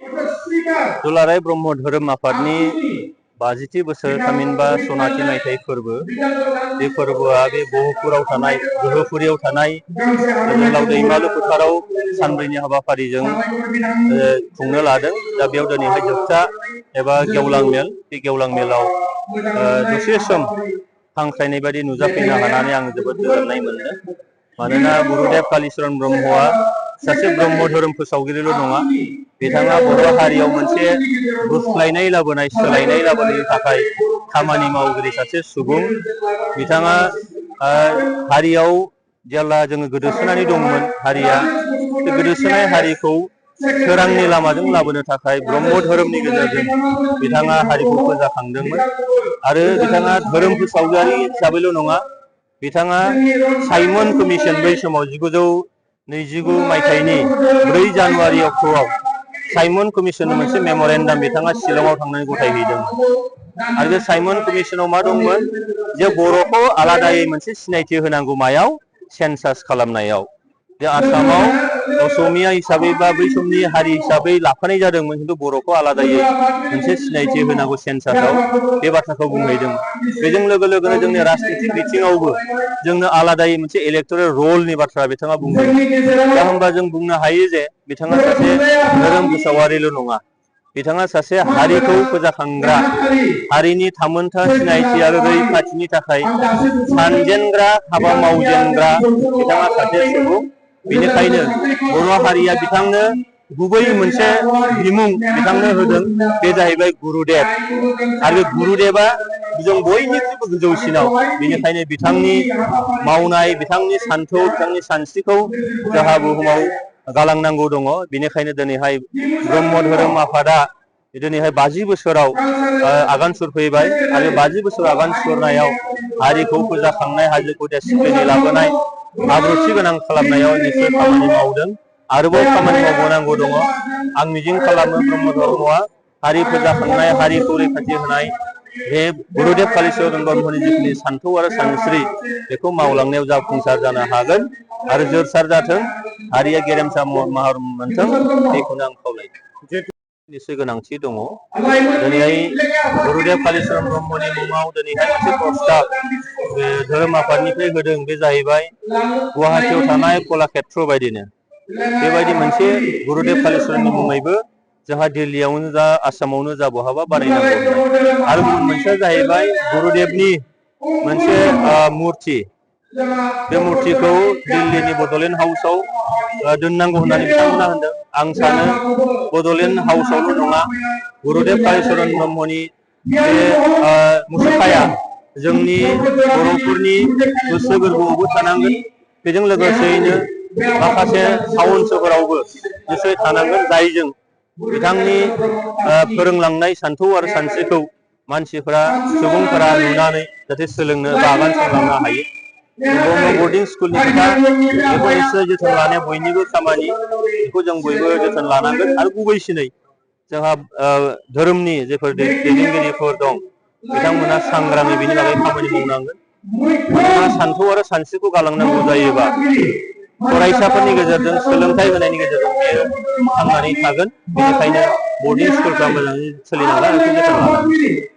दुलाराय ब्रह्म धोरोम आफादनि 50थि बोसोर थामहिनबा सनाथि मायथाइ फोरबो बे फोरबोआ बे बहुपुराव थानाय गोहोपुरियाव थानाय जोहोलाव दैमालु फोथाराव सानब्रैनि हाबाफारिजों खुंनो लादों। दा बेयाव दिनैहाय जोबथा एबा गेवलां मेल बे गेवलां मेलाव दसे सम हांख्रायनाय बायदि नुजाफैनो हानानै आं जोबोद गोजोननाय मोनदों। मानोना गुरुदेव कालीचरण ब्रह्मआ सासे ब्रह्म धोरोम फोसावगिरिल' नङा, बिथाङा बर' हारियाव मोनसे गुस्लायनाय लाबोनाय सोलायनाय लाबोनायनि थाखाय खामानि मावगिरि सासे सुबुं। बिथाङा हारियाव जेब्ला जोङो गोदोसोनानै दंमोन हारिया, बे गोदोसोनाय हारिखौ सोरांनि लामाजों लाबोनो थाखाय ब्रह्म धोरोमनि गेजेरजों बिथाङा हारिखौ फोजाखांदोंमोन। आरो बिथाङा धोरोम फोसावगिरि हिसाबैल' नङा, बिथाङा साइमन कमिसन बै समाव 1929 मायथाइनि 4 जानुवारि अक्ट'आव साइमन कमिसन मोनसे मेम'रेन्डाम बिथाङा शिलंआव थांनानै गथायहैदोंमोन। आरो बे साइमन कमिसनाव मा दंमोन जे बर'खौ आलादायै मोनसे सिनायथि होनांगौ मायाव सेन्सास खालामनायाव। जे आसामाव असमिया हिसाबै बा बै समनि हारि हिसाबै लाफानाय जादोंमोन, खिन्थु बर'खौ आलादायै मोनसे सिनायथि होनांगौ सेन्सासाव बे बाथ्राखौ बुंहैदोंमोन। बेजों लोगो लोगोनो जोंनि राजनितिक बिथिङावबो जोंनो आलादायै मोनसे इलेक्टरेल रलनि बाथ्रा बिथाङा बुंदों। दा होनबा जों बुंनो हायो जे बिथाङा सासे धोरोम फोसावारिल' नङा, बिथाङा सासे हारिखौ फोजाखांग्रा, हारिनि थामोनथा सिनायथि आरो रैखाथिनि थाखाय सानजेनग्रा हाबा मावजेनग्रा बिथाङा सासे सुबुं। बेनिखायनो बर' हारिया बिथांनो गुबै मोनसे बिमुं बिथांनो होदों, बे जाहैबाय गुरुदेव। आरो गुरुदेवा जों बयनिख्रुइबो गोजौसिनाव, बेनिखायनो बिथांनि मावनाय, बिथांनि सान्थौ, बिथांनि सानस्रिखौ जोंहा बुहुमाव गालांनांगौ दङ। बेनिखायनो दिनैहाय ब्रह्म धोरोम आफादा दिनैहाय 50 बोसोराव आगान सुरफैबाय। आरो 50 बोसोर आगान सुरनायाव हारिखौ फोजाखांनाय, हारिखौ डिसिप्लिनै लाबोनाय, आब्रुथि गोनां खालामनायाव निश्चय खामानि मावदों। आरोबाव खामानि मावबावनांगौ दङ। आं मिजिं खालामो ब्रह्म धर्मआ हारि फोजाखांनाय, हारिखौ रैखाथि होनाय, बे गुरुदेव कालीचरण ब्रह्मनि जिखिनि सान्थौ आरो सानस्रि बेखौ मावलांनायाव जाफुंसार जानो हागोन आरो जोरसार जाथों, हारिया गेरेमसा महर मोनथों, बेखौनो आं खावलायो। निश्चय गोनांथि दङ। दिनैहाय गुरुदेव कालीचरण ब्रह्मनि मुङाव दिनैहाय मोनसे प्रस्ताब बे धोरोम आफादनिफ्राय होदों, बे जाहैबाय गुवाहाटीयाव थानाय कलाक्षेत्र बायदिनो बेबायदि मोनसे गुरुदेव कालीचरणनि मुङैबो जोंहा दिल्लीयावनो जा, आसामावनो जा बहाबा बानायनांगौ। आरो गुबुन मोनसेया जाहैबाय गुरुदेवनि मोनसे मुर्ति, बे मुर्तिखौ दिल्लीनि बड'लेण्ड हाउसआव दोननांगौ होननानै बिथांमोना होनदों। आं सानो बड'लेण्ड हाउसआवल' नङा, गुरुदेव कालीचरण ब्रह्मनि बे मुसुखाया जोंनि बर'फोरनि गोसो गोरबोआवबो थानांगोन। बेजों लोगोसेयैनो माखासे टाउन सोहोरावबो निश्चय थानांगोन, जायजों बिथांनि फोरोंलांनाय सान्थौ आरो सानस्रिखौ मानसिफोरा, सुबुंफोरा नुनानै जाहाथे सोलोंनो बा आगान सुरलांनो हायो। ब्रह्म बर्डिं स्कुलनि खोथा, बेखौ निश्चय जोथोन लानाया बयनिबो खामानि, बेखौ जों बयबो जोथोन लानांगोन। आरो गुबैसिनै जोंहा धोरोमनि जेफोर दैदेनगिरिफोर दं, बिथांमोना सांग्राङै बेनि बागै खामानि मावनांगोन। मानोना सान्थौ आरो सानस्रिखौ गालांनांगौ जायोबा फरायसाफोरनि गेजेरजों, सोलोंथाइ होनायनि गेजेरजों बेयो थांनानै थागोन। बेनिखायनो बर्डिं स्कुलफ्रा मोजाङै सोलिनांगोन, बेखौ जोथोन लानांगोन।